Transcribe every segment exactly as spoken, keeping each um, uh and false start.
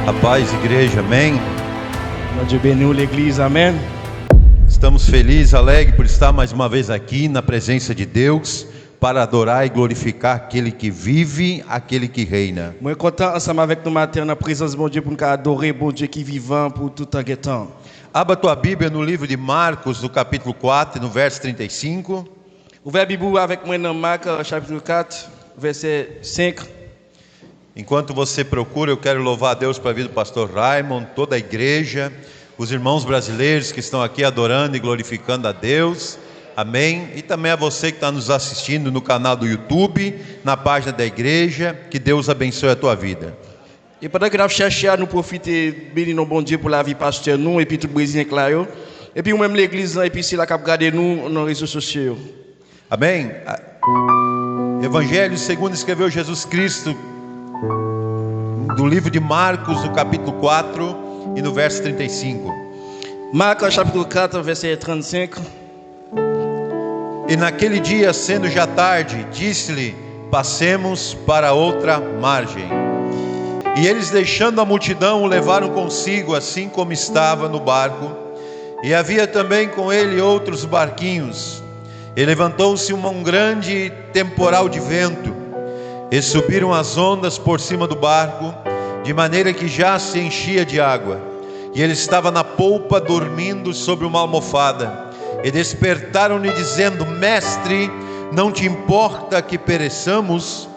A paz, igreja, amém? Bondye beni w, legliz, amèn. Estamos felizes, alegres por estar mais uma vez aqui na presença de Deus para adorar e glorificar aquele que vive, aquele que reina. Mwen kontan ansanm avèk nou maten an nan prezans Bondye pou n ka adore Bondye ki vivan pou tout tan gen tan. Abra tua Bíblia no livro de Marcos, no capítulo quatro, no verso trinta e cinco. Ouvè Bib ou avèk mwen nan Mak, euh, chapit kat, vèsè senk. Enquanto você procura, eu quero louvar a Deus pela vida do pastor Raymond, toda a igreja, os irmãos brasileiros que estão aqui adorando e glorificando a Deus. Amém? E também a você que está nos assistindo no canal do YouTube, na página da igreja. Que Deus abençoe a tua vida. E pandan ke n ap chèche a, nou pwofite beni non Bondye pou lavi pastè nou epi tout Brezilyen k la yo. Epi ou menm legliz lan, epi sila k ap gade nou nan rezo sosyo yo. Amém? A- Evangelho segundo escreveu Jesus Cristo, do livro de Marcos, no capítulo quatro e no verso trinta e cinco. Mak chapit kat, vèsè trannsenk. E naquele dia, sendo já tarde, disse-lhe: Passemos para outra margem. E eles, deixando a multidão, o levaram consigo, assim como estava no barco. E havia também com ele outros barquinhos. E levantou-se uma, um grande temporal de vento, e subiram as ondas por cima do barco, de maneira que já se enchia de água. E ele estava na polpa, dormindo sobre uma almofada. E despertaram-lhe, dizendo: Mestre, não te importa que pereçamos?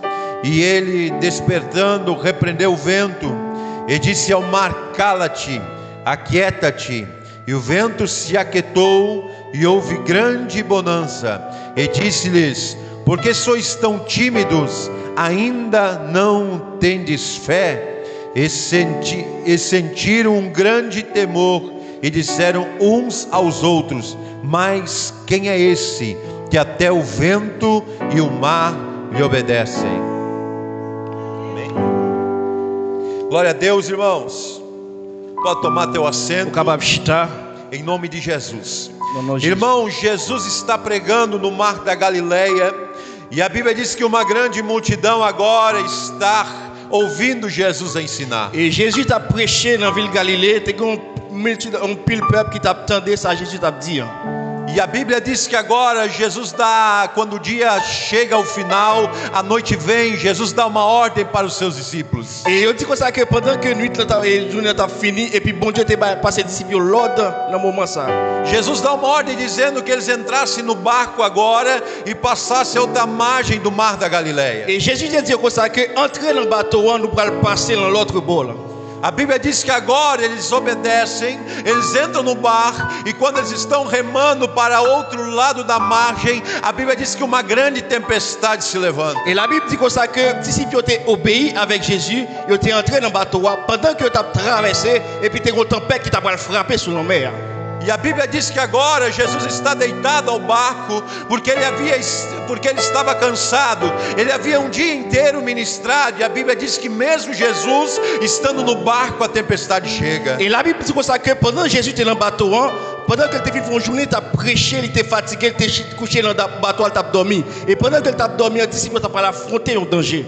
E ele, despertando, repreendeu o vento, e disse ao mar: Cala-te, aquieta-te. E o vento se aquietou, e houve grande bonança. E disse-lhes: Por que sois tão tímidos? Ainda não tendes fé? E, senti, e sentiram um grande temor, e disseram uns aos outros: Mas quem é esse, que até o vento e o mar lhe obedecem? Amém. Glória a Deus, irmãos. Pode tomar teu assento. Ou kapab chita. Em nome de Jesus. Nan non Jezi. Irmão, Jesus está pregando no Mar da Galileia. E a Bíblia diz que uma grande multidão agora está ouvindo Jesus ensinar. E Jezi t ap preche nan vil Galile, te gen yon milti- yon pil pèp ki t ap tande sa Jezi t ap di an. E a Bíblia diz que agora Jesus dá, quando o dia chega ao final, a noite vem, Jesus dá uma ordem para os seus discípulos. E yo di konsa ke pandan ke nwit lan t ap, e jounen an t ap fini, epi Bondye te bay, pase disip yo lòd nan moman sa. Jesus dá uma ordem dizendo que eles entrassem no barco agora e passassem a outra margem do Mar da Galileia. E Jezi te di yo konsa ke antre nan bato an, nou pral pase nan lòt bò lan. A Bíblia diz que agora eles obedecem, eles entram no barco e quando eles estão remando para outro lado da margem, a Bíblia diz que uma grande tempestade se levanta. E Labib di konsa ke disip yo te obeyi avèk Jezi, yo te antre nan bato a pandan ke yo t ap travèse, epi te gen yon tanpèt ki t ap pral frape sou lanmè a. E a Bíblia diz que agora Jesus está deitado ao barco, porque ele havia, porque ele estava cansado. Ele havia um dia inteiro ministrado, e a Bíblia diz que mesmo Jesus estando no barco, a tempestade chega. E Labib di konsa ke pandan Jezi te nan bato an, pandan ke l te fin fè yon jounen, li t ap preche, li te fatige, li te chit kouche nan da- bato a, li t ap dòmi. E pandan ke l t ap dòmi an, disip yo t ap pral afwonte yon danje.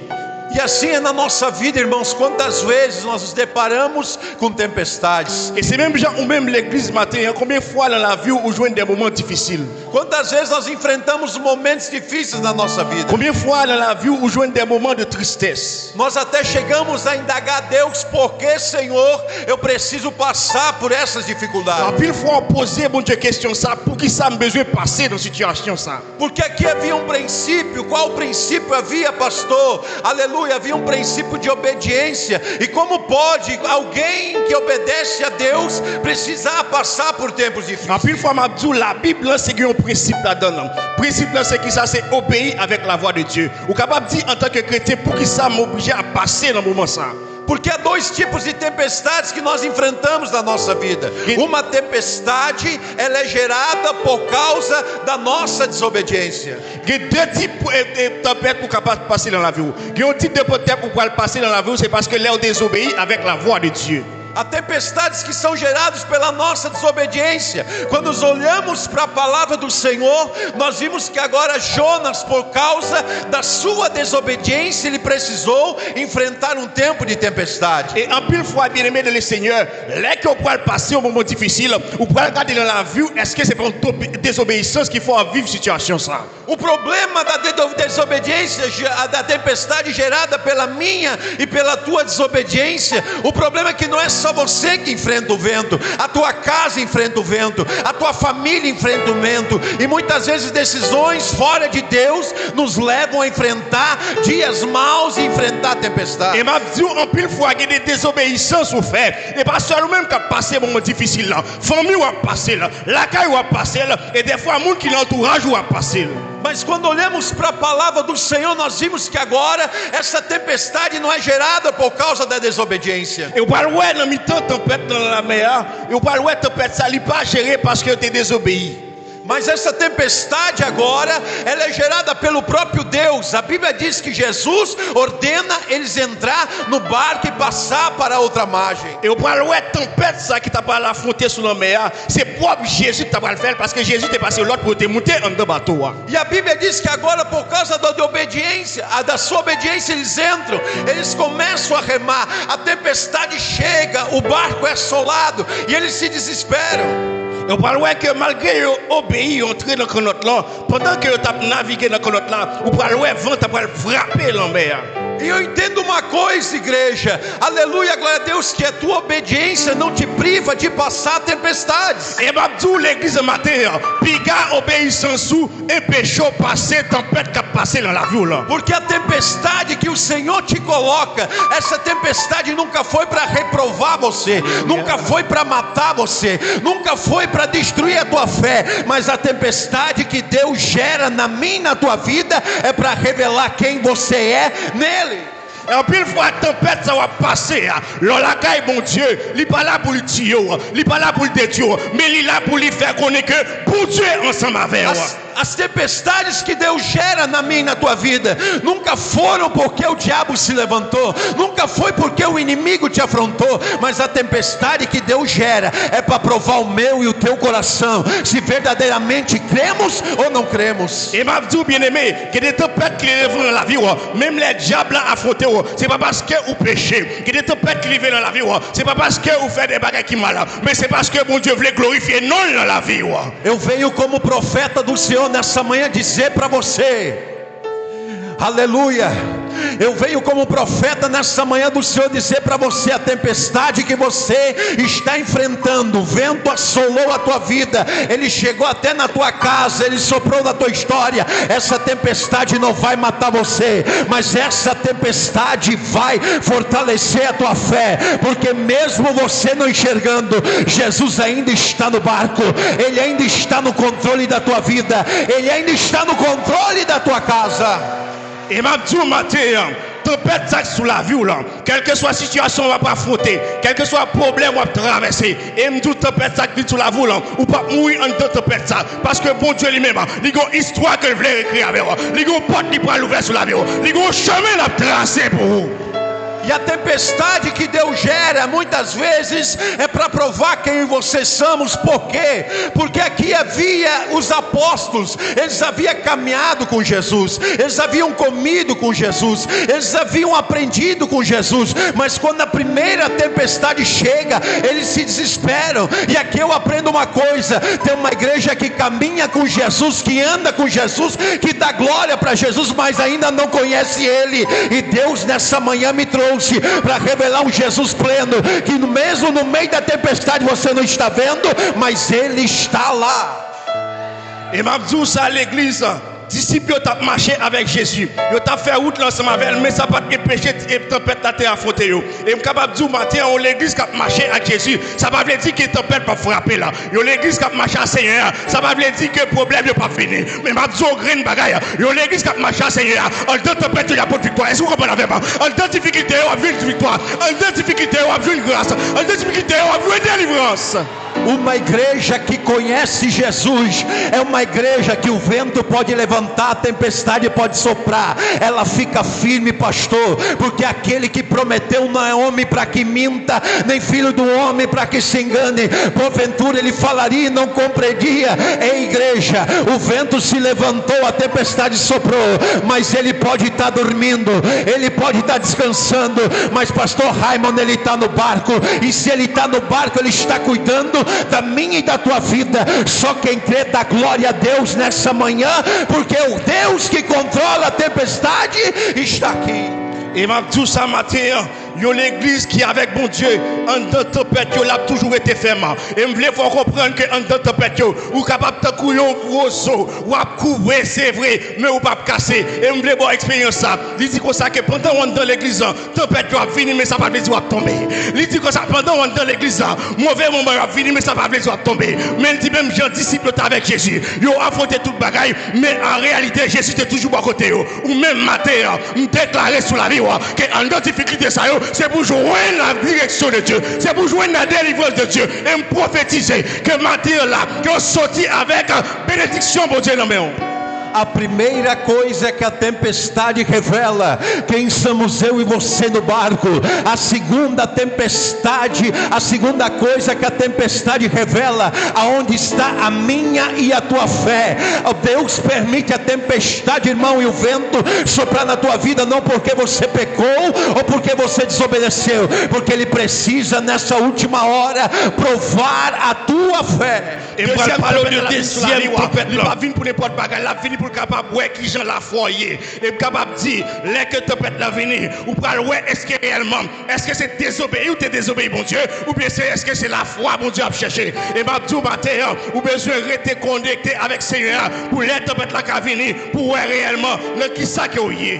E assim é na nossa vida, irmãos. Quantas vezes nós nos deparamos com tempestades? E se menm jan ou menm legliz maten an, konbyen fwa nan lavi w ou jwenn de moman difisil? Quantas vezes nós enfrentamos momentos difíceis na nossa vida? Konbyen fwa nan lavi w ou jwenn de moman de tristès? Nós até chegamos a indagar a Deus: Por que, Senhor, eu preciso passar por essas dificuldades? Anpil fwa w poze Bondye kesyon sa, poukisa m bezwen pase nan sitiyasyon sa? Porque aqui havia um princípio. Qual princípio havia, pastor? Aleluia, havia um princípio de obediência. E como pode alguém que obedece a Deus precisar passar por tempos difíceis? Anpil fwa m ap di w, Labib lan se gen yon prensip ladan l. Prensip lan se kisa? Se obeyi avèk lavwa de Dye. Ou kapab di, antanke kretyen, poukisa m oblije ap pase nan moman sa? Porque há dois tipos de tempestades que nós enfrentamos na nossa vida. Uma tempestade, ela é gerada por causa da nossa desobediência. Gen de tip e, e, tanpèt ou kapab pase nan lavi w. Gen yon tip de tanpèt ou pral pase nan lavi w, se paske lè w dezobeyi avèk lavwa de Dye. Há tempestades que são geradas pela nossa desobediência. Quando nós olhamos para a palavra do Senhor, nós vimos que agora Jonas, por causa da sua desobediência, ele precisou enfrentar um tempo de tempestade. E anpil fwa, byeneme nan Lesenyè, lè ke w pral pase yon moman difisil, ou pral gade nan lavi w, èske se pa yon dobe-, dezobeyisans ki fè w ap viv sitiyasyon sa a? O problema da de-, desobediência, ge-, da tempestade gerada pela minha e pela tua desobediência, o problema é que não é só você que enfrenta o vento, a tua casa enfrenta o vento, a tua família enfrenta o vento, e muitas vezes decisões fora de Deus nos levam a enfrentar dias maus e enfrentar tempestades. E m ap di w, anpil fwa, gen de dezobeyisans ou fè. E pa sèl ou menm k ap pase moman difisil la. Fanmi w ap pase l, lakay ou ap pase l, e dèfwa moun ki nan antouraj ou ap pase l. Mas quando olhamos para a palavra do Senhor, nós vimos que agora essa tempestade não é gerada por causa da desobediência. E w pral wè nan mitan tanpèt nan lanmè a, e w pral wè tanpèt sa li pa jere paske yo te dezobeyi. Mas essa tempestade agora, ela é gerada pelo próprio Deus. A Bíblia diz que Jesus ordena eles entrar no barco e passar para outra margem. E w pral wè tanpèt sa ki ta pral afwonte sou lanmè a, se pwòp Jezi ki ta pral fè l, paske Jezi te pase lòd pou yo te moute anndan bato a. E a Bíblia diz que agora, por causa da obediência, a da sua obediência, eles entram, eles começam a remar. A tempestade chega, o barco é assolado e eles se desesperam. E w pral wè ke malgre yo obeyi, yo antre nan kannòt lan, pandan ke yo t ap navige nan kannòt la, ou pral wè van ta pral frape lanmè a. E eu entendo uma coisa, igreja, aleluia, glória a Deus, que a tua obediência não te priva de passar tempestades. E m ap di w, legliz, nan maten an, piga obeyisans ou enpeche w pase tanpèt k ap pase nan lavi w lan. Porque a tempestade que o Senhor te coloca, essa tempestade nunca foi para reprovar você, nunca foi para matar você, nunca foi para destruir a tua fé, mas a tempestade que Deus gera na minha e na tua vida é para revelar quem você é nele. Anpil fwa, tanpèt sa w ap pase a, lè w lakay Bondye, li pa la pou li tiye w, li pa la pou li detwi w, men li la pou li fè konnen ke Bondye ansanm avè w. As, as tempestades que Deus gera na minha e na tua vida nunca foram porque o diabo se levantou, nunca foi porque o inimigo te afrontou, mas a tempestade que Deus gera é para provar o meu e o teu coração, se verdadeiramente cremos ou não cremos. E m ap di w, byeneme, gen de tanpèt ki leve nan lavi w, menm lè dyab la afwonte w, se pa paske ou peche. Gen de tanpèt ki rive nan lavi w, se pa paske ou fè de bagay ki mal, men se paske Bondye vle glorifye non l nan lavi w. Eu venho como profeta do Senhor nessa manhã dizer para você, aleluia. Eu venho como profeta nessa manhã do Senhor dizer para você, a tempestade que você está enfrentando, o vento assolou a tua vida, ele chegou até na tua casa, ele soprou na tua história. Essa tempestade não vai matar você, mas essa tempestade vai fortalecer a tua fé, porque mesmo você não enxergando, Jesus ainda está no barco, ele ainda está no controle da tua vida, ele ainda está no controle da tua casa. E m ap di w maten an, tanpèt sa k sou lavi w lan, kèlkeswa sitiyasyon w ap afwonte, kèlkeswa pwoblèm w ap travèse, e m di w tanpèt sa k vin sou lavi w lan, ou p ap mouri anndan tanpèt sa, paske Bondye li menm, li gen yon istwa ke l vle ekri avè w, li gen yon pòt li pral ouvè sou lavi w, li gen yon chemen l ap trase pou ou. E a tempestade que Deus gera muitas vezes é para provar quem vocês são, por quê? Porque aqui havia os apóstolos, eles haviam caminhado com Jesus, eles haviam comido com Jesus, eles haviam aprendido com Jesus, mas quando a primeira tempestade chega, eles se desesperam. E aqui eu aprendo uma coisa: tem uma igreja que caminha com Jesus, que anda com Jesus, que dá glória para Jesus, mas ainda não conhece ele. E Deus nessa manhã me trouxe para revelar um Jesus pleno, que no mesmo no meio da tempestade você não está vendo, mas ele está lá. E m ap di w sa, legliz, disip yo t ap mache avèk Jezi. Yo t ap fè wout la ansanm avè l, men sa pa t enpeche t-, e tanpèt la te afwonte yo. E m kapab di w maten an, yon legliz k ap mache ak Jezi, sa pa vle di ke tanpèt p ap frape l. Yon legliz k ap mache ak Senyè a, sa pa vle di ke pwoblèm yo p ap vini. Men m ap di w yon grenn bagay, yon legliz k ap mache ak Senyè a, anndan tanpèt yo, y ap pot viktwa. Èske w konprann avè m? Anndan difikilte yo, w ap jwenn viktwa. Anndan difikilte yo, w ap jwenn gras. Anndan difikilte yo, w ap jwenn delivrans. Uma igreja que conhece Jesus é uma igreja que o vento pode levantar, a tempestade pode soprar, ela fica firme, pastor, porque aquele que prometeu não é homem para que minta, nem filho do homem para que se engane. Porventura ele falaria e não compreendia. Ei, igreja, o vento se levantou, a tempestade soprou, mas ele pode estar dormindo, ele pode estar descansando, mas pastor Raimon, ele está no barco, e se ele está no barco, ele está cuidando da minha e da tua vida. Só quem crê, dá glória a Deus nessa manhã, porque o Deus que controla a tempestade está aqui. E m ap di w sa maten an, yon legliz ki avèk Bondye, anndan tanpèt yo, l ap toujou rete fèm. E m vle fè w konprann ke anndan tanpèt yo, ou kapab tankou yon gwo zo, w ap koube, se vre, men ou p ap kase. E m vle ba w eksperyans sa. Li di konsa ke pandan w anndan legliz lan, tanpèt yo ap vini, men sa pa vle di w ap tonbe. Li di konsa, pandan w anndan legliz la, move moman yo ap vini, men sa pa vle di w ap tonbe. Men li di, menm jan disip yo te avèk Jezi, yo afwonte tout bagay, men an reyalite, Jezi te toujou bò kote yo. Ou menm maten an, m deklare sou lavi w ke anndan difikilte sa yo, se pou jwenn la direksyon de Dye, se pou jwenn la delivrans de Dye. E m pwofetize ke maten an la, ke w soti avèk benediksyon Bondye nan men w. A primeira coisa que a tempestade revela, quem somos eu e você no barco. A segunda tempestade, a segunda coisa que a tempestade revela, aonde está a minha e a tua fé. Deus permite a tempestade, irmão, e o vento soprar na tua vida, não porque você pecou ou porque você desobedeceu, porque Ele precisa, nessa última hora, provar a tua fé. E m pral pale w de dezyèm tanpèt lan. Li p ap vin pou nenpòt bagay, l ap vini pou l kapab wè kijan lafwa w ye. E m kapab di, lè ke tanpèt lan vini, ou pral wè èske reyèlman, èske se dezobeyi ou te dezobeyi Bondye, oubyen se èske se lafwa Bondye ap chèche. E m ap di w maten an, ou bezwen rete konekte avèk Senyè a pou lè tanpèt lan ka vini, pou w wè reyèlman nan kisa ke w ye.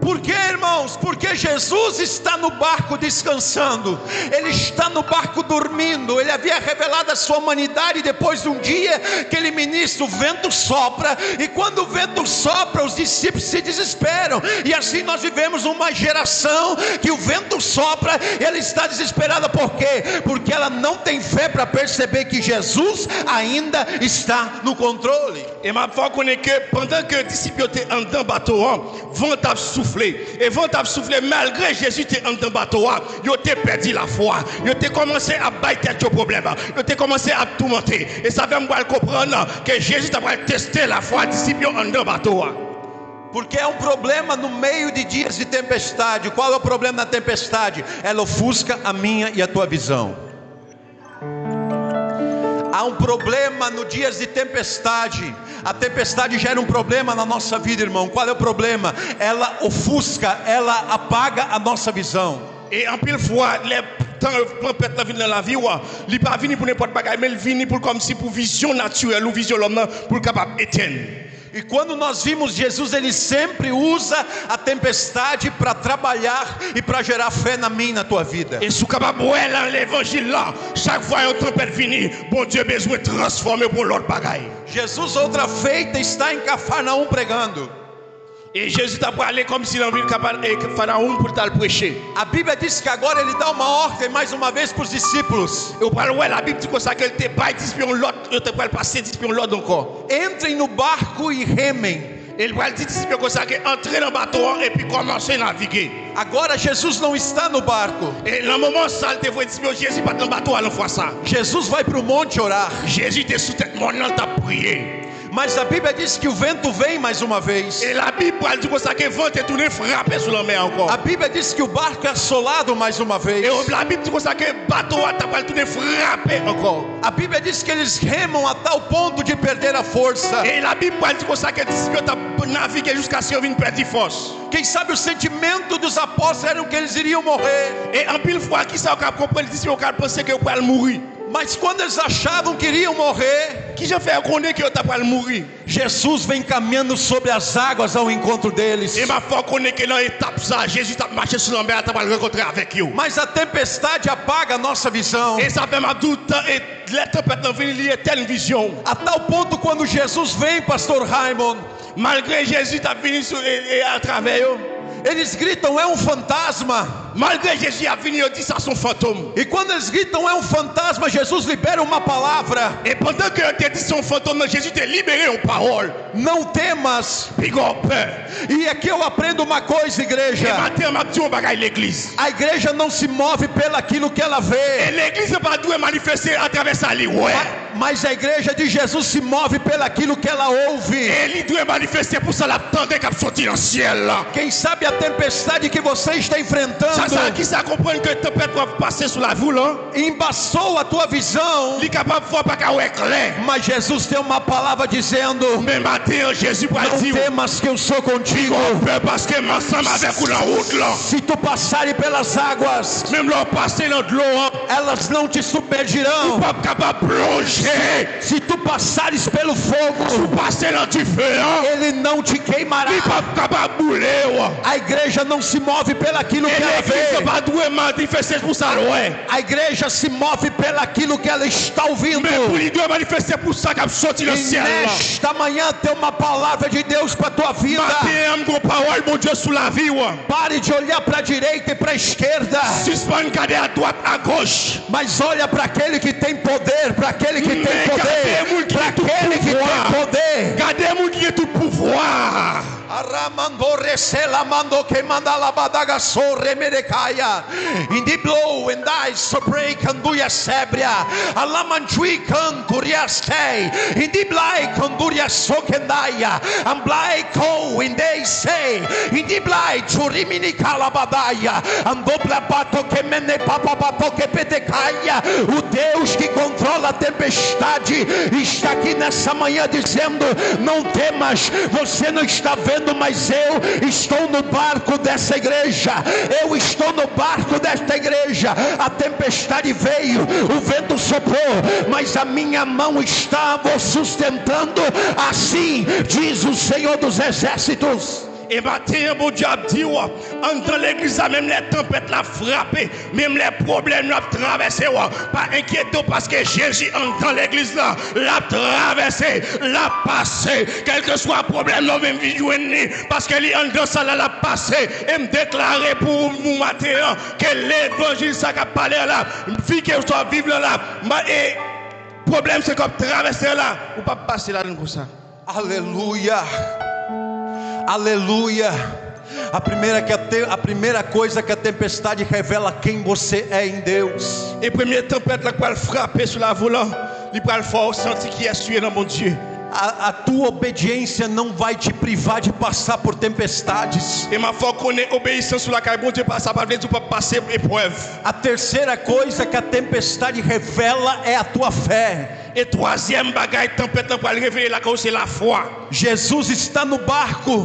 Por quê, irmãos? Porque Jesus está no barco descansando, ele está no barco dormindo. Ele havia revelado a sua humanidade depois de um dia que ele ministra, o vento sopra, e quando o vento sopra, os discípulos se desesperam. E assim nós vivemos uma geração que o vento sopra, ela está desesperada. Por quê? Porque ela não tem fé para perceber que Jesus ainda está no controle. E m ap fè w konnen ke pandan ke disip yo te anndan bato an, van t ap soufle. E van t ap soufle, malgre Jezi te anndan bato a, yo te pèdi lafwa. Yo te kòmanse ap bay tèt yo pwoblèm. Yo te kòmanse ap toumante. E sa fè m pral konprann ke Jezi t ap pral teste lafwa disip yo anndan bato a. Porque é um problema no meio de dias de tempestade. Qual é o problema da tempestade? Ela ofusca a minha e a tua visão. Há um problema no dias de tempestade. A tempestade gera um problema na nossa vida, irmão. Qual é o problema? Ela ofusca, ela apaga a nossa visão. E anpil fwa, lè tan, tanpèt lan vin nan lavi w, li pa vini pou nenpòt bagay, men l vini pou l kòmsi pou vizyon natirèl ou vizyon lòm nan, pou l kapab etenn. E quando nós vimos Jesus, ele sempre usa a tempestade para trabalhar e para gerar fé na minha e na tua vida. E si w kapab wè nan levanjil la, chak fwa yon tanpèt vini, Bondye bezwen transfòme pou yon lòt bagay. Jesus, outra feita, está em Cafarnaum pregando. E Jezi t ap prale kòmsi nan vil Kapanawoum pou l t al preche. A Bíblia diz que agora ele dá uma ordem mais uma vez para os discípulos. E w pral wè Labib di konsa ke l te bay disip yo yon lòd, yo te pral pase disip yo yon lòd ankò. Entrem no barco e remem. E l pral di disip yo konsa ke antre nan bato an epi kòmanse navige. Agora Jesus não está no barco. E nan moman sa, l te voye disip yo, Jezi pa t nan bato a nan fwa sa. Jesus vai para o monte orar. Jezi te sou tèt mòn nan, l t ap priye. Mas a Bíblia diz que o vento vem mais uma vez. E Labib pral di konsa ke van te tounen frape sou lanmè a ankò. A Bíblia diz que o barco é assolado mais uma vez. E Labib di konsa ke bato a ta pral tounen frape ankò. A Bíblia diz que eles remam a tal ponto de perder a força. E Labib pral di konsa ke disip yo t ap navige jiskaske yo vin pèdi fòs. Quem sabe o sentimento dos apóstolos era que eles iriam morrer. E anpil fwa, kisa yo ka konprann, disip yo ka panse ke yo pral mouri. Mas quando eles achavam que iriam morrer, kijan fè yo konnen ke yo ta pral mouri? Jesus vem caminhando sobre as águas ao encontro deles. E m ap fè w konnen ke nan etap sa, Jezi t ap mache sou lanmè a, t ap al rankontre avèk yo. Mas a tempestade apaga a nossa visão. E sa fè m ap di w, tan, e lè tanpèt lan vini, li etèn vizyon w. A tal ponto, quando Jesus vem, pastor Raymond, malgre Jezi t ap vini sou, e, e atravè yo, Eles gritam, é um fantasma. Malgre Jezi ap vini, yo di sa se yon fantom. E quando eles gritam, é um fantasma, Jesus libera uma palavra. E pandan ke yo te di se yon fantom nan, Jezi te libere yon pawòl. Não temas. Piga w pè. E aqui eu aprendo uma coisa, E igreja. maten an, m ap di yon bagay legliz. A igreja não se move pelo aquilo que ela vê, E legliz nan pa dwe manifeste atravè sa li wè. mas a igreja de Jesus se move pelo aquilo que ela ouve. E li dwe manifeste pou sa l ap tande k ap soti nan syèl la. Quem sabe a tempestade que você está enfrentando Sa sa ki sa konprann ke tanpèt w ap pase sou lavi w lan, embaçou a tua visão, li kapab fè w pa ka wè klè. Mas Jesus tem uma palavra dizendo: Men maten an, Jezi pral Não di w, temas, que eu sou contigo. Piga w pè, paske m ansanm avèk ou nan wout lan. Se tu passares pelas águas, Menm lè w pase nan dlo an, elas não te ou submergirão. p ap kapab plonje. Se tu passares pelo Si w fogo, pase nan dife an, ele não te li queimará. p ap kapab boule w. A igreja não se move pelo aquilo E que ela legliz vê. pa dwe manifeste pou sa l wè. A igreja se move pelo aquilo que ela está ouvindo. Men pou li dwe manifeste pou sa k ap soti nan E syèl lan. Nesta manhã tem uma palavra de Deus para tua vida. Maten an, m gon pawòl Bondye sou lavi w. Pare de olhar para a direita e para a esquerda, Sispann gade adwat, agoch. Mas olha para aquele que tem poder, para aquele que tem Men gade poder, moun ki para gen tout aquele que tem pouvwa. Poder. Gade moun ki gen tout pouvwa. Aramando resela mando que manda labadaga sore merecaia. Indi blow and I sobre canduia sebria. Alamanjui can curiaste. Indi blai canduria sokendaia. Amblai ko indei sei. Indi blai churimini calabadaia. Andobla bato que mene papa bato que petecaia. O Deus que controla a tempestade está aqui nessa manhã dizendo: Não temas, você não está vendo, mas eu estou no barco dessa igreja. Eu estou no barco desta igreja. A tempestade veio, o vento soprou, mas a minha mão estava sustentando. Assim diz o Senhor dos Exércitos. E maten an, Bondye ap di w, anndan legliz la, menm lè tanpèt la ap frape, menm lè pwoblèm yo ap travèse w, pa enkyete w, paske Jezi anndan legliz la, l ap travèse, l ap pase. Kèlkeswa pwoblèm nan, ou vin jwenn li, paske li anndan sa la, l ap pase. E m deklare pou ou maten an, ke levanjil sa k ap pale a la, vi ke w ap viv la la, ma- e pwoblèm sa k ap travèse a la, ou p ap pase ladann konsa. Aleluia. Aleluia. A primeira, que a, te- a primeira coisa que a tempestade revela quem você é em Deus. E premye tanpèt la k pral frape sou lavi w lan, li pral fè w santi kiyès ou ye nan Bondye. A, a tua obediência não vai te privar de passar por tempestades. E m ap fè w konnen obeyisans ou lakay Bondye pa sa pa vle di w p ap pase eprèv. A terceira coisa que a tempestade revela é a tua fé. E twazyèm bagay tanpèt lan pral revele lakay ou se lafwa. Jesus está no barco,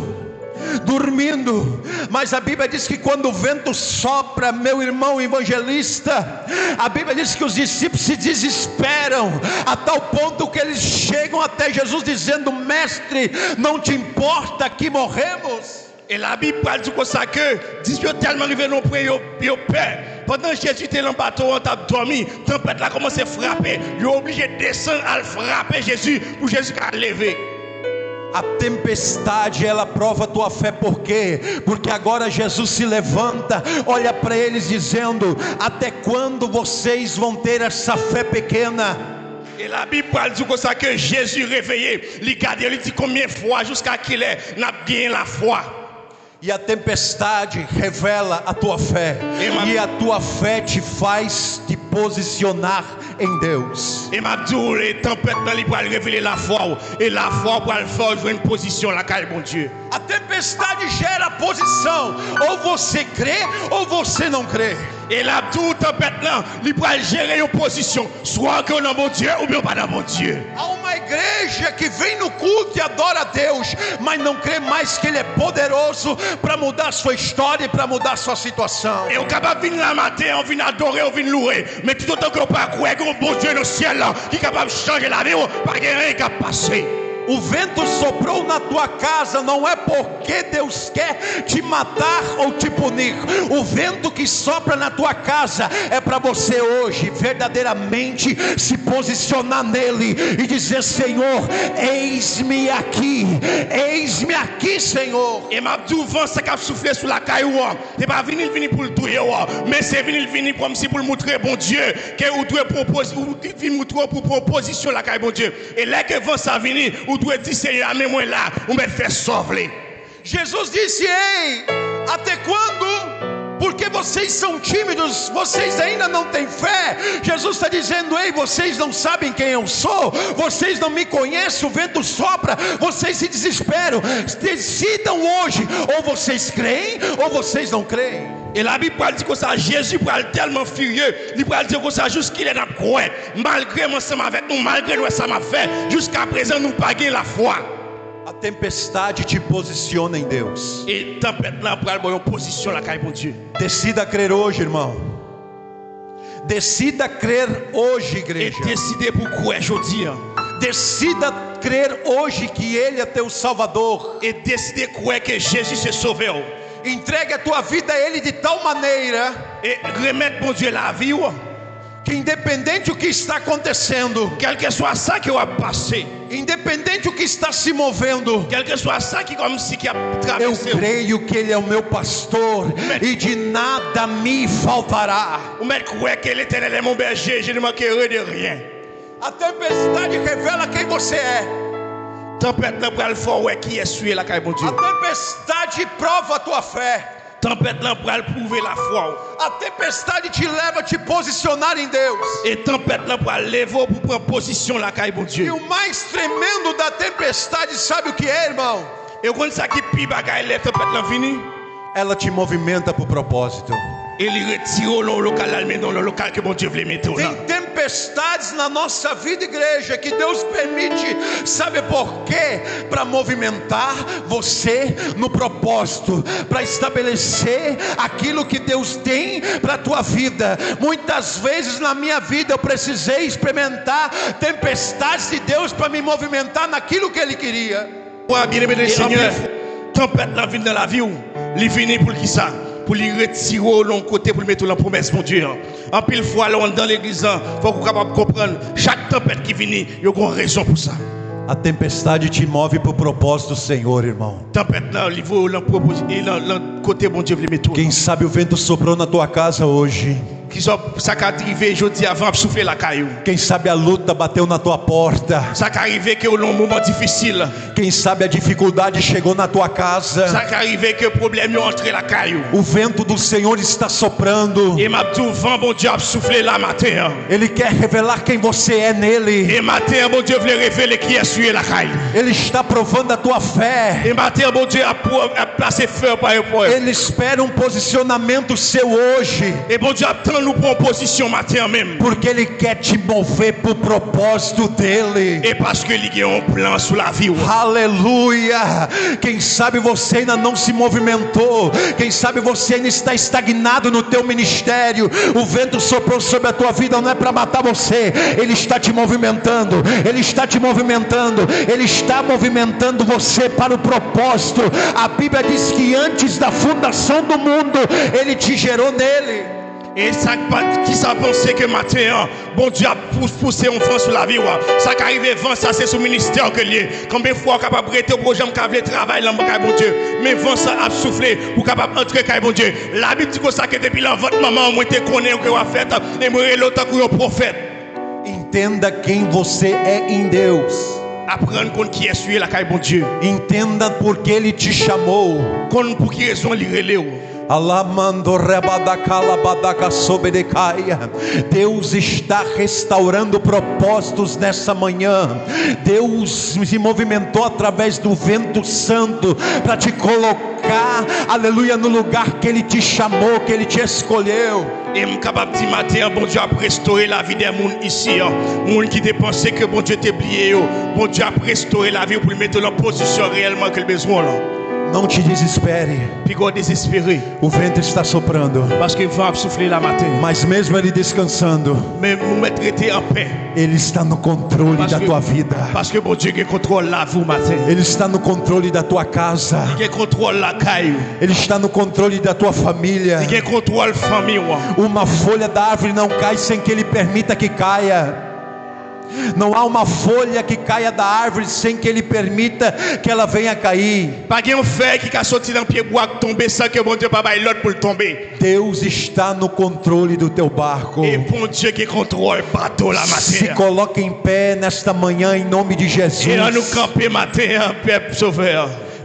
dormindo, mas a Bíblia diz que quando o vento sopra, meu irmão evangelista, a Bíblia diz que os discípulos se desesperam a tal ponto que eles chegam até Jesus dizendo: Mestre, não te importa que morremos? E Labib pral di konsa ke disip yo tèlman rive nan yon pwen, yo, yo pè. Pandan Jezi te nan bato an, t ap dòmi, tanpèt la kòmanse frape. Yo oblije desann al frape Jezi pou Jezi ka leve. A tempestade, ela prova a tua fé, por quê? Porque agora Jesus se levanta, olha para eles dizendo: Até quando vocês vão ter essa fé pequena? E Labib pral di konsa ke Jezi reveye, li gade yo, li di: Konbyen fwa, jiska kilè n ap genyen lafwa? E a tempestade revela a tua fé, Ema- e a tua fé te faz te posicionar em Deus. E m ap di w, e tanpèt lan, li pral revele lafwa w. E lafwa w pral fè w jwenn pozisyon lakay Bondye. A tempestade gera posição, ou você crê ou você não crê. E l ap di w, tanpèt lan, li pral jere yon pozisyon. Swa ke w nan Bondye oubyen w pa nan Bondye. Há uma igreja que vem no culto e adora a Deus, mas não crê mais que Ele é poderoso para mudar a sua história e para mudar a sua situação. E w kapab vin la maten an, w vin adore, w vin louwe. Men toutotan ke w pa kwè gen yon Bondye nan syèl la ki kapab chanje lavi w, pa gen anyen k ap pase. O vento soprou na tua casa não é porque Deus quer te matar ou te punir. O vento que sopra na tua casa é para você hoje verdadeiramente se posicionar nele e dizer: Senhor, eis-me aqui, eis-me aqui, Senhor. E m ap di w, van sa k ap soufle sou lakay ou an, se pa vini l vini pou l touye w, men se vini l vini kòmsi pou l moutre Bondye ke ou dwe pran poz-, ou vin moutre w pou pran pozisyon lakay Bondye. E lè ke van sa vini, ou dwe di: Senyè, men mwen la, ou mèt fè sa w vle. Jesus disse: Ei, até quando? Porque vocês são tímidos, vocês ainda não têm fé. Jesus está dizendo: Ei, vocês não sabem quem eu sou, vocês não me conhecem, o vento sopra, vocês se desesperam. Decidam hoje, ou vocês creem, ou vocês não creem. E Labib pral di konsa, Jezi pral tèlman firye, li pral di konsa: Jiskilè n ap kwè? Malgre m ansanm avèk nou, malgre n wè sa m ap fè, jiskaprezan nou pa gen lafwa. A tempestade te posiciona em Deus. E tanpèt lan pral ba w yon pozisyon lakay Bondye. Decida crer hoje, irmão. Decida crer hoje, igreja. E deside pou kwè jodi an. Decida crer hoje que Ele é teu Salvador. E deside kwè ke Jezi se Sovè w. Entregue a tua vida a Ele de tal maneira. E remèt Bondye lavi w. Que independente o que está acontecendo, kèlkeswa sa ke w ap pase, independente o que está se movendo, kèlkeswa sa ki kòmsi ki ap travèse w, eu creio que Ele é o meu pastor e de nada me faltará. Ou mèt kwè ke Letènèl è mon bèje, je ne manquerai de rien. A tempestade revela quem você é. Tanpèt lan pral fè w wè kiyès ou ye lakay Bondye. A tempestade prova a tua fé. Tanpèt lan pral pwouve lafwa w. A tempestade te leva a te posicionar em Deus. E tanpèt lan pral leve w pou pran pozisyon lakay Bondye. E o mais tremendo da tempestade, sabe o que é, irmão? E w konn sa ki pi bagay lè tanpèt lan vini? Ela te movimenta pro propósito. E li retire w nan yon lokal, l al mete w nan lokal ke Bondye vle mete w nan. Tem tempestades na nossa vida, igreja, que Deus permite, sabe por quê? Para movimentar você no propósito, para estabelecer aquilo que Deus tem para a tua vida. Muitas vezes na minha vida eu precisei experimentar tempestades de Deus para me movimentar naquilo que Ele queria. Wa, byeneme nan Senyè, tanpèt lan vin nan lavi w, li vini pou l ki sa? Pou li retire w nan yon kote, pou l mete w nan pwomès Bondye an. Anpil fwa, lè w anndan legliz lan, fòk ou kapab konprann, chak tanpèt ki vini, yo gon rezon pou sa. A tempestade te move pro propósito do Senhor, irmão. Tanpèt lan, li voye w nan pwopoz-, e nan, nan kote Bondye vle mete w. Quem sabe o vento soprou na tua casa hoje. Kisa, sa ka rive jodi a, van ap soufle lakay ou. Quem sabe a luta bateu na tua porta. Sa ka rive ke w nan yon moman difisil. Quem sabe a dificuldade chegou na tua casa. Sa ka rive ke pwoblèm yo antre lakay ou. O vento do Senhor está soprando. E m ap di w, van Bondye ap soufle la maten an. Ele quer revelar quem você é nele. E maten an, Bondye vle revele kiyès ou ye lakay li. Ele está provando a tua fé. E maten an, Bondye ap, ap plase fè w pa epwèv. Ele espera um posicionamento seu hoje. E Bondye ap tann ou pran pozisyon maten an menm. Porque ele quer te mover pro propósito dele. E paske li gen yon plan sou lavi w. Aleluia! Quem sabe você ainda não se movimentou. Quem sabe você ainda está estagnado no teu ministério. O vento soprou sobre a tua vida, não é para matar você. Ele está te movimentando. Ele está te movimentando. Ele está movimentando você para o propósito. A Bíblia diz que antes da fundação do mundo, ele te gerou nele. E sa k pa, kisa w panse ke maten an, Bondye ap pous-, pouse yon van sou lavi w? Sa ka rive van sa se sou ministè w ke l ye. Konbyen fwa w kapab rete, w poko janm ka vle travay nan kay Bondye, men van sa ap soufle pou w kapab antre kay Bondye. Labib di konsa ke depi nan vant manman w, mwen te konnen w ke w ap fèt, e mwen rele w tankou yon pwofèt. Entenda quem você é em Deus. Aprann konn kiyès ou ye lakay Bondye. Entenda por que ele te chamou. Konn pou ki rezon li rele w. Alamando rebadakalabadaka sobredecaia. Deus está restaurando propósitos nessa manhã. Deus se movimentou através do vento santo para te colocar, aleluia, no lugar que Ele te chamou, que Ele te escolheu. E m kapab di maten an, Bondye ap restore lavi de moun isi an. Moun ki te panse ke Bondye te bliye yo, Bondye ap restore lavi w pou l mete w nan pozisyon reyèlman ke l bezwen w lan. Não te desespere. Piga w dezespere. O vento está soprando. Paske van ap soufle la maten. Mas mesmo ele descansando, men ou mèt rete anpè. Ele está no controle da tua vida. Paske Bondye gen kontwòl lavi w maten. Ele está no controle da tua casa. Li gen kontwòl lakay ou. Ele está no controle da tua família. Li gen kontwòl fanmi w an. Uma folha da árvore não cai sem que ele permita que caia. Não há uma folha que caia da árvore sem que ele permita que ela venha cair. Pa gen yon fèy ki ka soti nan pye bwa k tonbe san ke Bondye pa bay lòd pou l tonbe. Deus está no controle do teu barco. E Bondye gen kontwòl bato la maten. Se coloque em pé nesta manhã em nome de Jesus. E ann nou kanpe maten an, pèp Sovè.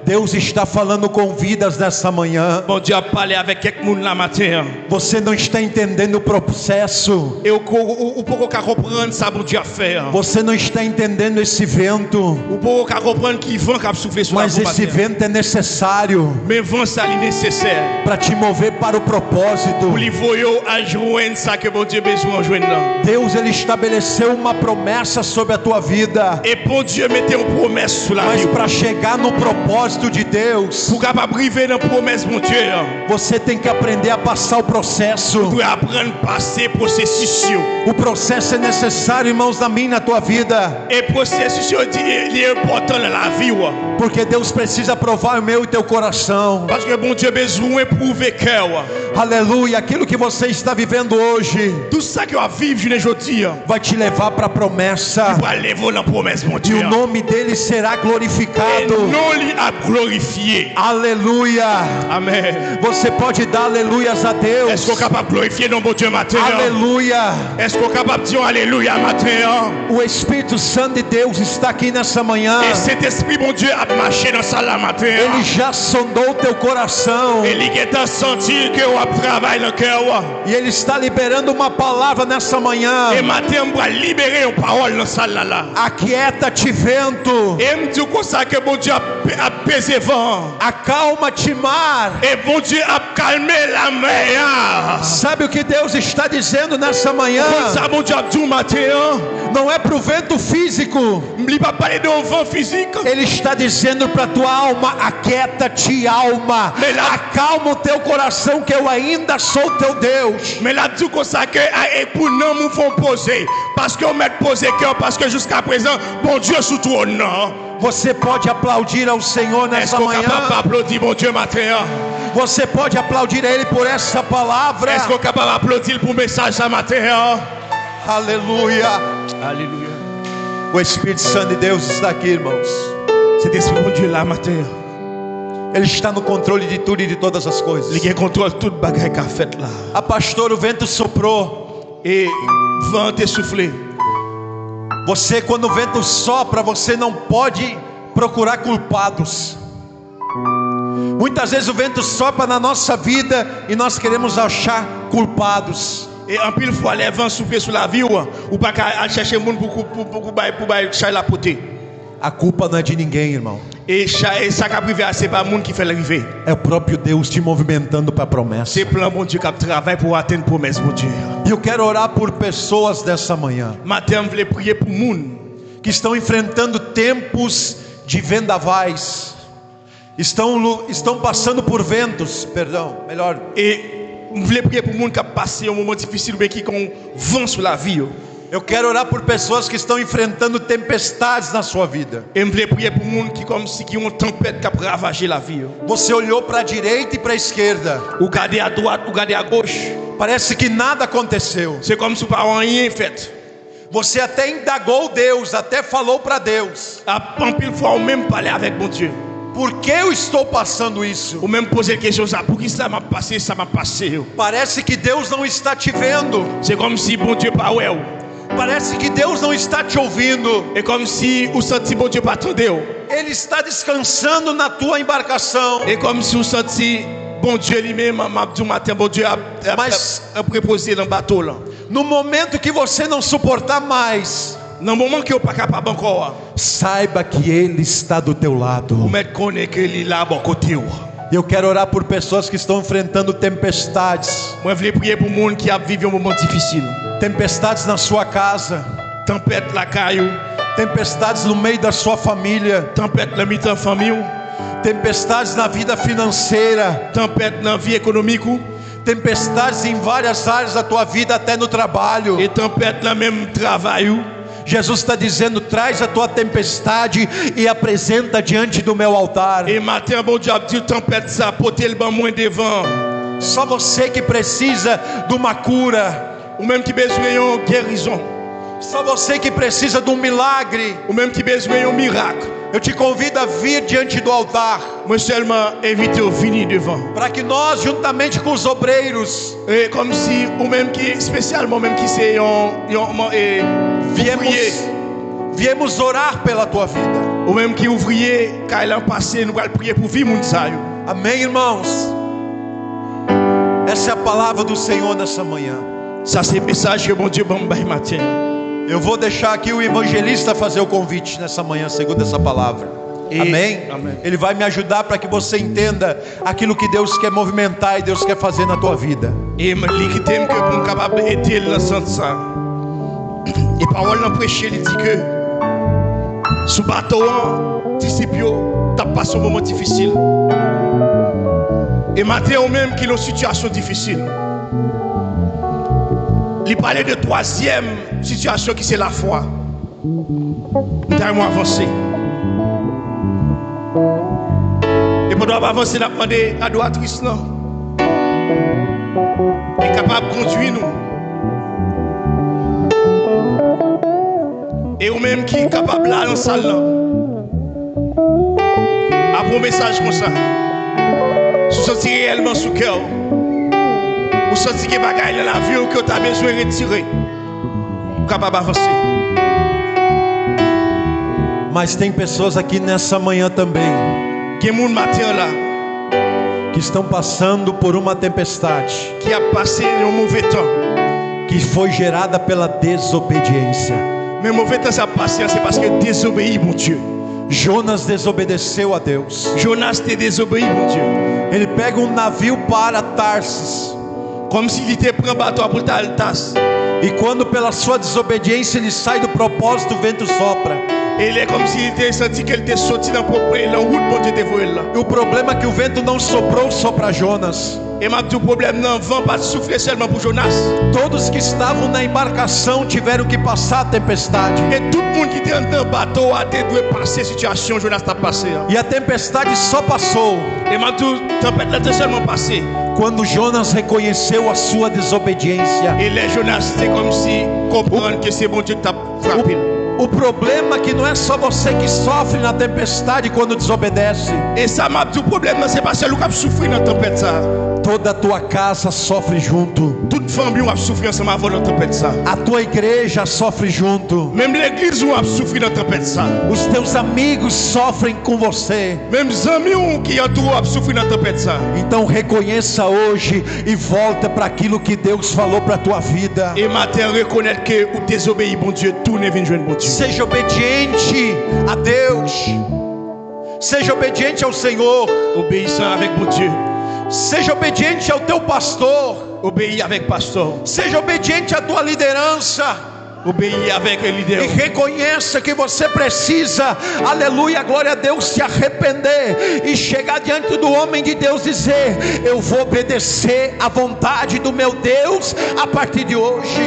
Deus está falando com vidas nessa manhã. Bondye ap pale avèk kèk moun la maten an. Você não está entendendo o processo. E ou, ou, ou, ou poko ka konprann sa Bondye ap fè an. Você não está entendendo esse vento. Ou poko ka konprann ki van k ap soufle sou lavi w maten an. Mas esse vento é necessário. Men van sa li nesesè. Para te mover para o propósito. Pou li voye w al jwenn sa ke Bondye bezwen w jwenn nan. Deus, ele estabeleceu uma promessa sobre a tua vida. E Bondye mete yon pwomès sou lavi w. Mas para chegar no propósito de Deus, pou w kapab rive nan pwomès Bondye an, você tem que aprender a passar o processo. Ou dwe aprann pase pwosesis yo. O processo é necessário, irmãos, na minha, na tua vida. E pwosesis yo di, li enpòtan nan lavi w. Porque Deus precisa provar o meu e teu coração. Paske Bondye bezwen pwouve kè w. Aleluia. Aquilo que você está vivendo hoje, tout sa ke w ap viv jounen jodi an, vai te levar para a promessa. Li pral leve w nan pwomès Bondye an. E o nome dele será glorificado. E non li ap glorifye. Aleluia. Amèn. Você pode dar aleluias a Deus. Èske w kapab glorifye non Bondye maten an? Aleluia. Èske w kapab di yon aleluya maten an? O Espírito Santo de Deus está aqui nessa manhã. E Sentespri Bondye ap mache nan sal la maten an. Ele já sondou o teu coração. E li gentan santi ke w ap travay nan kè w. E ele está liberando uma palavra nessa manhã. E maten an, m pral libere yon pawòl nan sal la la. Aquieta-te, vento. E m di w konsa ke Bondye ap, ap peze van an. Acalma-te, mar. E Bondye ap kalme lamè a. Sabe o que Deus está dizendo nessa manhã? Ou konn sa Bondye ap di w maten an? Não é para o vento físico. Li pa pale de yon van fizik. Ele está dizendo para tua alma, aquieta-te, alma. Men la, acalma o teu coração, que eu ainda sou teu Deus. Men l ap di w konsa ke, a, e pou nanm ou fè w poze. Paske w mèt poze kè w, paske jiskaprezan, Bondye sou twòn nan. Você pode aplaudir ao Senhor nessa manhã? Èske w kapab aplodi Bondye maten an? Você pode aplaudir a Ele por essa palavra? Èske w kapab aplodi l pou mesaj sa maten an? Aleluia. Aleluya. O Espírito Santo de Deus está aqui, irmãos. Sentespri Bondye la maten an. Ele está no controle de tudo e de todas as coisas. Li gen kontwòl tout bagay k ap fèt la. Ah, pastor, o vento soprou. E van an te soufle. Você, quando o vento sopra, você não pode procurar culpados. Muitas vezes o vento sopra na nossa vida e nós queremos achar culpados. E anpil fwa, lè van soufle sou lavi w, ou pa ka al chèche moun pou, pou, pou, pou bay, pou bay chay la pote. A culpa não é de ninguém, irmão. E cha-, e sa k ap rive a, se pa moun ki fè l rive. É o próprio Deus te movimentando para a promessa. Se plan Bondye k ap travay pou w atenn pwomès Bondye an. E eu quero orar por pessoas dessa manhã. Maten an, m vle priye pou moun. Que estão enfrentando tempos de vendavais. Estão, lu- estão passando por ventos, perdão, melhor. E m vle priye pou moun k ap pase yon moman difisil oubyen ki gen yon van sou lavi yo. Eu quero orar por pessoas que estão enfrentando tempestades na sua vida. E m vle priye pou moun ki kòmsi ki yon tanpèt k ap ravaje lavi yo. Você olhou para a direita e para a esquerda. Ou gade adwat, ou gade agoch. Parece que nada aconteceu. Se kòmsi w pa wè anyen fèt. Você até indagou Deus, até falou para Deus. Ap anpil fwa ou menm pale avèk Bondye. Por que eu estou passando isso? Ou menm poze l kesyon sa, poukisa m ap pase sa m ap pase yo? Parece que Deus não está te vendo. Se kòmsi Bondye pa wè w. Parece que Deus não está te ouvindo. E kòmsi ou santi Bondye pa tande w. Ele está descansando na tua embarcação. E kòmsi ou santi Bondye li menm, m ap di w maten, Bondye ap, ap, ap, ap repoze nan bato w lan. No momento que você não suportar mais, nan moman ke w pa kapab ankò a, saiba que Ele está do teu lado. Ou mèt konnen ke li la bò kote w. Eu quero orar por pessoas que estão enfrentando tempestades. Mwen vle priye pou moun ki ap viv yon moman difisil. Tempestades na sua casa. Tanpèt lakay ou. Tempestades no meio da sua família. Tanpèt nan mitan fanmi w. Tempestades na vida financeira. Tanpèt nan vi ekonomik ou. Tempestades em várias áreas da tua vida, até no trabalho. E tanpèt nan menm travay ou. Jesus está dizendo: traz a tua tempestade e apresenta diante do meu altar. E maten an, Bondye ap di w, tanpèt sa, pote l ban mwen devan. Só você que precisa de uma cura. Ou menm ki bezwen yon gerizon. Só você que precisa de um milagre. Ou menm ki bezwen yon mirak. Eu te convido a vir diante do altar. Mwen sèlman envite w vini devan. Para que nós, juntamente com os obreiros, E kòmsi ou menm ki espesyalman, ou menm ki se yon, yon, e, ouvriye. Viemos, viemos orar pela tua vida. Ou menm ki ouvriye kay la pase, nou pral priye pou vi moun sa yo. Amém, irmãos? Essa é a palavra do Senhor nessa manhã. Sa se mesaj ke Bondye ban m bay maten. Eu vou deixar aqui o evangelista fazer o convite nessa manhã, segundo essa palavra. E, Amém? Amém. Ele vai me ajudar para que você entenda aquilo que Deus quer movimentar e Deus quer fazer na tua vida. E m, li kite m ke pou m kapab ede l nan sans sa. E pawòl lan preche, li di ke sou bato an, disip yo t ap pase yon moman difisil. E maten, ou menm ki nan yon sitiyasyon difisil. Li pale de twazyèm sitiyasyon ki se lafwa. M ta renmen w avanse. E pandan w ap avanse, n ap mande adoratris lan li kapab kondui nou. E ou menm ki kapab la nan sal lan, apre yon mesaj konsa, si w santi reyèlman sou kè w, ou santi gen bagay nan lavi w ke w ta bezwen retire, ou kapab avanse. Mas tem pessoas aqui nessa manhã também Gen moun maten an la que estão passando por uma tempestade ki ap pase yon move tan. Que foi gerada pela desobediência. Men move tan sa ap pase an, se paske dezobeyi Bondye. Jonas desobedeceu a Deus. Jonas te dezobeyi Bondye. Ele pega um navio para Tarsis. Kòmsi li te pran bato a pou l t al Tas. E quando, pela sua desobediência, ele sai do propósito, o vento sopra. E lè kòmsi li te santi ke l te soti nan pwopo, nan wout Bondye te voye l la. E o problema é que o vento não soprou só para Jonas. E m ap di w, pwoblèm nan, van pa t soufle sèlman pou Jonas. Todos que estavam na embarcação tiveram que passar a tempestade. E tout moun ki te anndan bato a te dwe pase sitiyasyon Jonas t ap pase an. E a tempestade só passou. E m ap di w, tanpèt la te sèlman pase. Quando Jonas reconheceu a sua desobediência. E lè Jonas te kòmsi konprann ke se Bondye ki t ap frape l. O problema é que não é só você que sofre na tempestade quando desobedece. E sa m ap di w, pwoblèm nan, se pa sèl ou k ap soufri nan tanpèt sa. Toda a tua casa sofre junto. Tout fanmi w ap soufri ansanm avè w nan tanpèt sa. A tua igreja sofre junto. Menm legliz ou ap soufri nan tanpèt sa. Os teus amigos sofrem com você. Menm zanmi w ki antoure w ap soufri nan tanpèt sa. Então reconheça hoje e volta para aquilo que Deus falou para a tua vida. E maten an, rekonèt ke ou dezobeyi Bondye, tounen vin jwenn Bondye. Seja obediente a Deus. Seja obediente ao Senhor. Obeyisan avèk Bondye. Seja obediente ao teu pastor. Obeyi avèk pastè w. Seja obediente à tua liderança. Obeyi avèk lidè w. E reconheça que você precisa, aleluia, glória a Deus, se arrepender e chegar diante do homem de Deus e dizer: Eu vou obedecer à vontade do meu Deus a partir de hoje.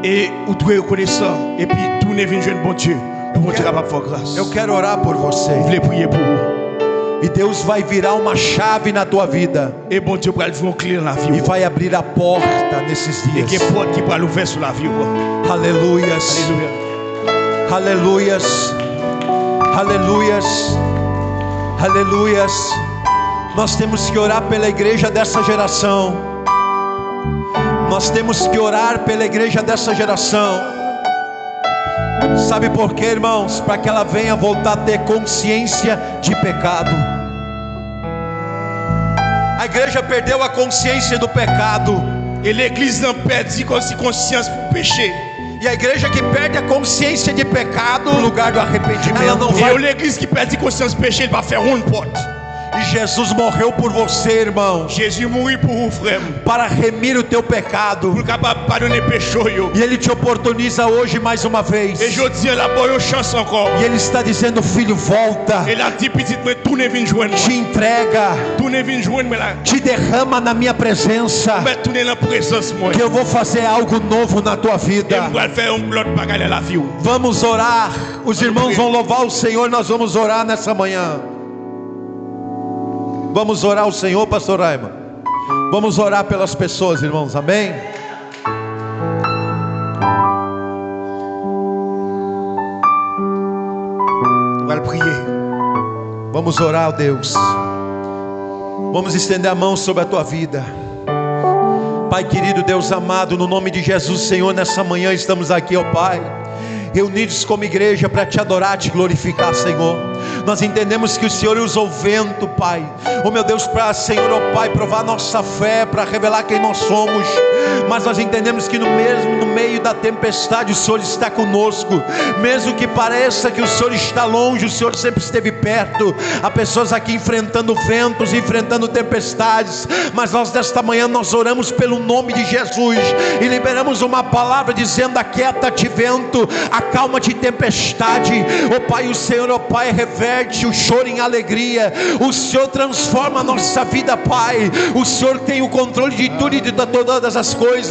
E ou dwe rekonesan, epi tounen vin jwenn Bondye, pou Bondye kapab fè w gras. Eu quero orar por você. M vle priye pou ou. E Deus vai virar uma chave na tua vida. E Bondye pral vire yon kle nan lavi w. E vai abrir a porta nesses dias. E gen pòt ki pral ouvè sou lavi w. Aleluias. Aleluia. Aleluias. Aleluias. Aleluias. Nós temos que orar pela igreja dessa geração. Nós temos que orar pela igreja dessa geração. Sabe por quê, irmãos? Para que ela venha voltar a ter consciência de pecado. A igreja perdeu a consciência do pecado. E legliz lan pèdi konsi konsyans pou peche. E a igreja que perde a consciência de pecado, no lugar do arrependimento, ela não vai. E yon legliz ki pèdi konsyans peche, li pa fè yon pòt. E Jesus morreu por você, irmão. Jezi mouri pou ou, frè m. Para remir o teu pecado. Pou l kapab padone peche w yo. E ele te oportuniza hoje mais uma vez. E jodi an, l ap ba w yon chans ankò. E ele está dizendo: Filho, volta. E l ap di: Pitit mwen, tounen vin jwenn mwen. Te entrega. Tounen vin jwenn mwen la. Te derrama na minha presença. Ou mèt tounen nan prezans mwen. Que eu vou fazer algo novo na tua vida. E m pral fè yon lòt bagay nan lavi w. Vamos orar. Os irmãos vão louvar o Senhor, nós vamos orar nessa manhã. Vamos orar ao Senhor, pastor Raima. Vamos orar pelas pessoas, irmãos. Amém? Vai priye. Vamos orar, ó Deus. Vamos estender a mão sobre a tua vida. Pai querido, Deus amado, no nome de Jesus, Senhor, nessa manhã estamos aqui, ó Pai, reunidos como igreja para te adorar, te glorificar, Senhor. Nós entendemos que o Senhor usa o vento, Pai. Oh, meu Deus, para, Senhor, ó Pai, provar nossa fé, para revelar quem nós somos. Mas nós entendemos que no mesmo, no meio da tempestade, o Senhor está conosco. Mesmo que pareça que o Senhor está longe, o Senhor sempre esteve perto. Há pessoas aqui enfrentando ventos, enfrentando tempestades, mas nós, nesta manhã, nós oramos pelo nome de Jesus e liberamos uma palavra dizendo: "Aquieta-te, vento, acalma-te, tempestade." Ó Pai, o Senhor, ó Pai, reverte o choro em alegria. O Senhor transforma a nossa vida, Pai. O Senhor tem o controle de tudo e de todas as coisas.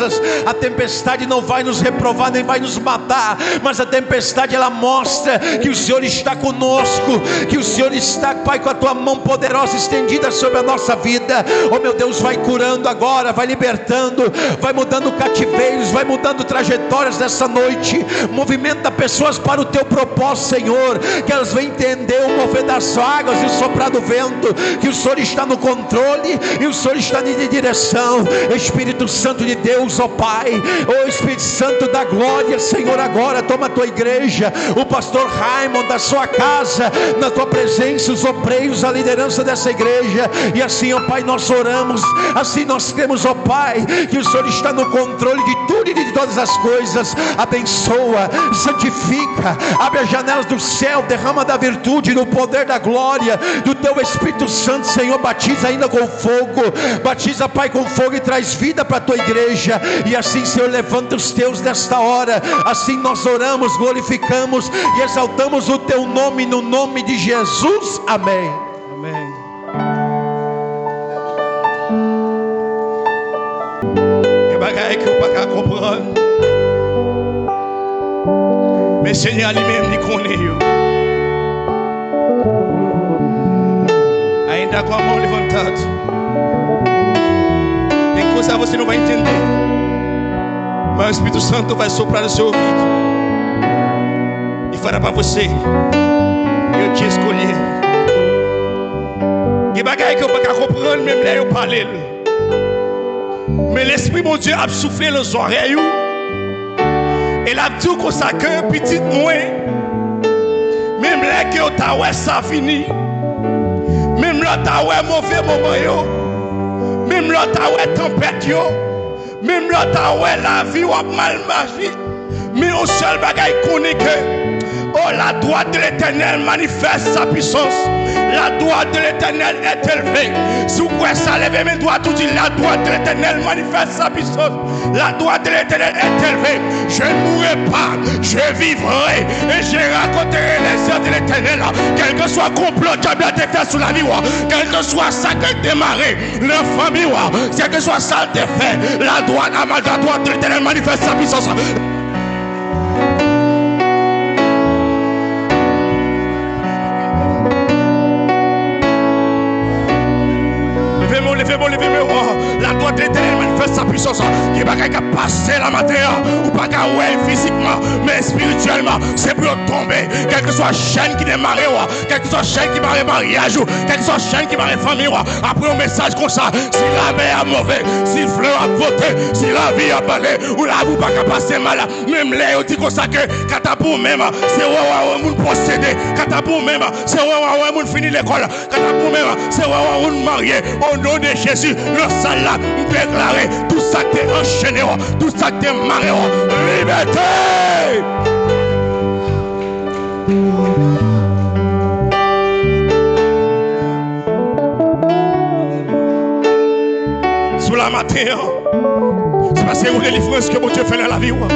A tempestade não vai nos reprovar, nem vai nos matar, mas a tempestade, ela mostra que o Senhor está conosco, que o Senhor está, Pai, com a tua mão poderosa estendida sobre a nossa vida. Oh, meu Deus, vai curando agora, vai libertando, vai mudando cativeiros, vai mudando trajetórias nessa noite. Movimenta pessoas para o teu propósito, Senhor, que elas venham entender o mover das águas e o soprar do vento, que o Senhor está no controle e o Senhor está indo em direção. Espírito Santo de Deus, ó Pai, ó Espírito Santo da glória, Senhor, agora toma a tua igreja, o pastor Raimon, da sua casa, na tua presença, os obreiros, a liderança dessa igreja. E assim, ó Pai, nós oramos, assim nós cremos, ó Pai, que o Senhor está no controle de tudo e de todas as coisas. Abençoa, santifica, abre as janelas do céu, derrama da virtude, do poder da glória do teu Espírito Santo, Senhor, batiza ainda com fogo, batiza, Pai, com fogo e traz vida para a tua igreja. E assim, Senhor, levanta os teus nesta hora. Assim nós oramos, glorificamos e exaltamos o teu nome, no nome de Jesus. Amém. Amém. Gen bagay ke w pa ka konprann, men Senyè a li menm, li konnen yo. Ainda como levantado. Tem coisa você não vai entender, mas o Espírito Santo vai soprar no seu ouvido e fará para você. Eu te escolhi. Gen bagay ke w pa ka konprann, menm lè yo pale l. Men Lespri Bondye ap soufle nan zòrèy ou. E l ap di w konsa ke, pitit mwen, menm lè ke w ta wè sa vini, menm lè w ta wè move moman yo, menm lè w ta wè tanpèt yo, menm lè w ta wè lavi w ap mal mache, men yon sèl bagay, konnen ke, oh, la droite de l'Éternel manifeste sa puissance. La droite de l'Éternel est élevée. Si w kwè sa, leve men dwat ou, di, la droite de l'Éternel manifeste sa puissance. La droite de l'Éternel est élevée. Je ne mourrai pas, je vivrai et je raconterai les œuvres de l'Éternel. Kèlkeswa konplo dyab la te fè sou lavi w, kèlkeswa sa ke l te mare nan fanmi w, kèlkeswa sa l te fè, la droite, la droite de l'Éternel manifeste sa puissance. Leve men w, leve men w, leve men w. La droite de l'Éternel manifeste sa puissance. Gen bagay k ap pase la maten an. Ou pa ka wè l fizikman, men espirityèlman, se pou yo tonbe. Kèlkeswa chèn ki te mare w, kèlkeswa chèn ki mare maryaj ou, kèlkeswa chèn ki mare fanmi w, apre yon mesaj konsa, si lamè a move, si flè ap pote, si lavi ap pale, ou lavi w pa ka pase mal. Menm lè yo di konsa ke kanta pou ou menm, se wè w a wè moun posede. Kanta pou ou menm, se wè w a wè moun fini lekòl. Kanta pou ou menm, se wè w a wè moun marye. O non de Jezi, nan sal la, m deklare, tout sa k te anchene w, tout sa k te mare w, libète! Sou la maten an, se paske yon delivrans ke Bondye fè nan lavi w.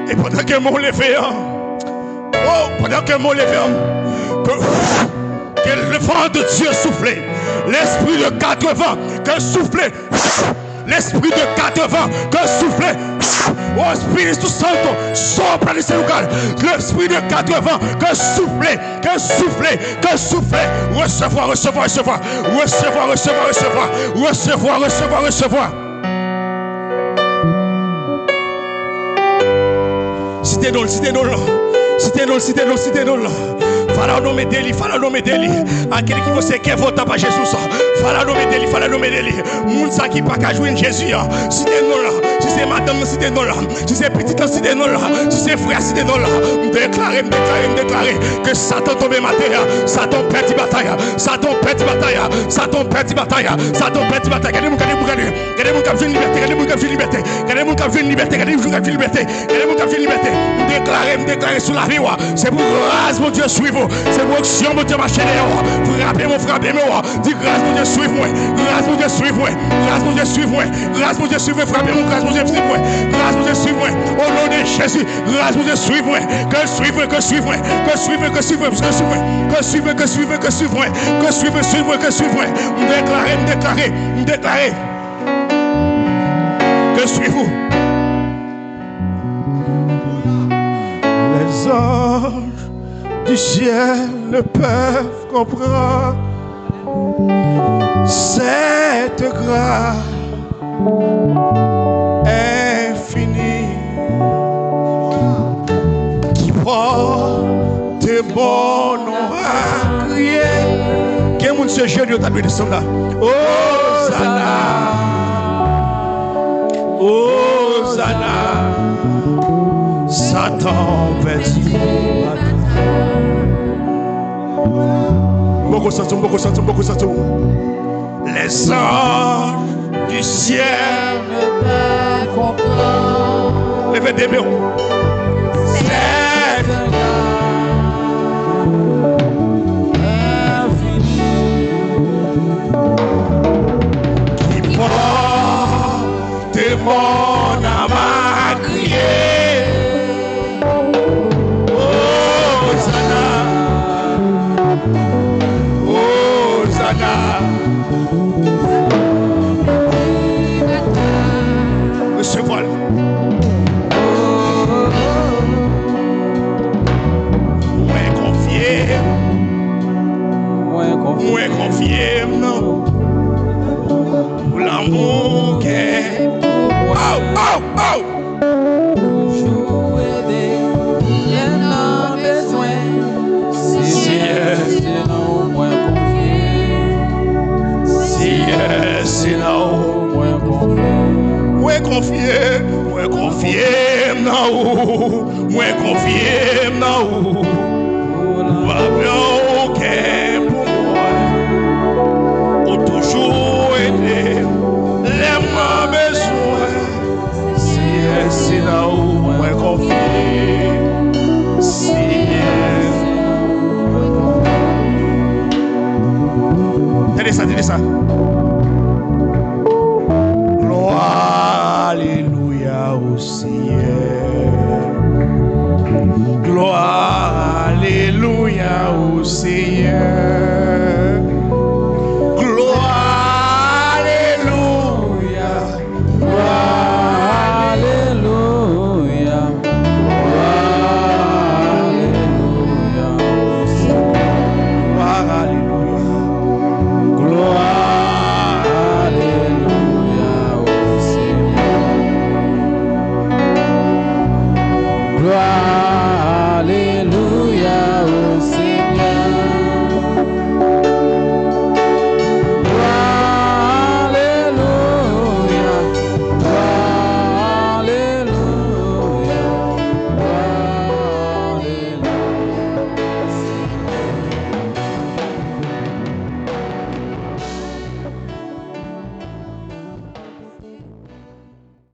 E pandan ke men w leve an, oh, pandan ke men w leve an, ke, ke le vent de Dieu souffle, l'esprit de quatre vents, ke l soufle, l'esprit de quatre vents, ke l soufle, oh, Espiritu Santo, sopra neste lugar, l'esprit de quatre vents, ke l soufle, ke l soufle, ke l soufle, resevwa, resevwa, resevwa, resevwa, resevwa. Site non l, site non l. Site non l, site non l, site non l. Fala o nome dele, fala o nome dele. Aquele que você quer voltar pra Jesus, fala o nome dele, fala o nome dele. Moun sa ki pa ka jwenn Jezi a, site non l. Si se madanm nan, site non l. Si se pitit lan, site non l. Si se frè, site non l. M deklare, m deklare, m deklare ke Satan tonbe atè. Satan pèdi batay. Satan pèdi batay. Satan pèdi batay. Satan pèdi batay. Gade moun, gade moun, gade. Gade moun k ap jwenn libète, gade moun k ap jwenn libète. Gade moun k ap jwenn libète, gade moun k ap jwenn libète. Gade moun k ap jwenn libète. M deklare, m deklare sou lavi w. Se pou gras Bondye swiv ou. Se pou onksyon Bondye mache dèyè w. Frape mwen, frape mwen. Di gras Bondye swiv mwen. Gras Bondye swiv mwen. Gras Bondye swiv mwen. Gras Bondye swiv mwen. Frape mwen, gras Bondye swiv mwen. Gras Bondye swiv mwen. O non de Jezi, gras Bondye swiv mwen. Ke l swiv mwen, ke l swiv mwen. Ke l swiv mwen, ke l swiv mwen, ke l swiv mwen. Ke l swiv mwen, ke l swiv mwen, ke l swiv mwen. Ke l swiv mwen, swiv mwen, ke l swiv mwen. M deklare, m deklare, m deklare. Que suivez-vous? Les anges du ciel ne peuvent comprendre cette grâce infinie qui porte mon nom à crier. Gen moun se jenou yo ta dwe desann la. Ozana, Ozana, Satan pèdi batay. M poko santi w, m poko santi w, m poko santi w. Les anges du ciel ne peuvent comprendre. Leve de men w. Cette grâce infinie qui porte mon âme à crier. Ozana, Ozana. Resevwa l. Mwen konfye. Mwen konfye. Mwen konfye m nan ou. Pou lanmou w gen pou mwen. Oh, oh, oh! Toujou ede lè m nan bezwen. Seyè, se nan ou mwen konfye. Seyè, se nan ou mwen konfye. Mwen konfye, mwen konfye m nan ou. Mwen konfye m nan ou. Pou lanmou w gen pou mwen. Ou toujou ede lè m nan bezwen. Seyè, se nan ou mwen konfye. Seyè. Tande sa, tande sa. Glwa, alelouya, o Seyè. Glwa, alelouya, o Seyè.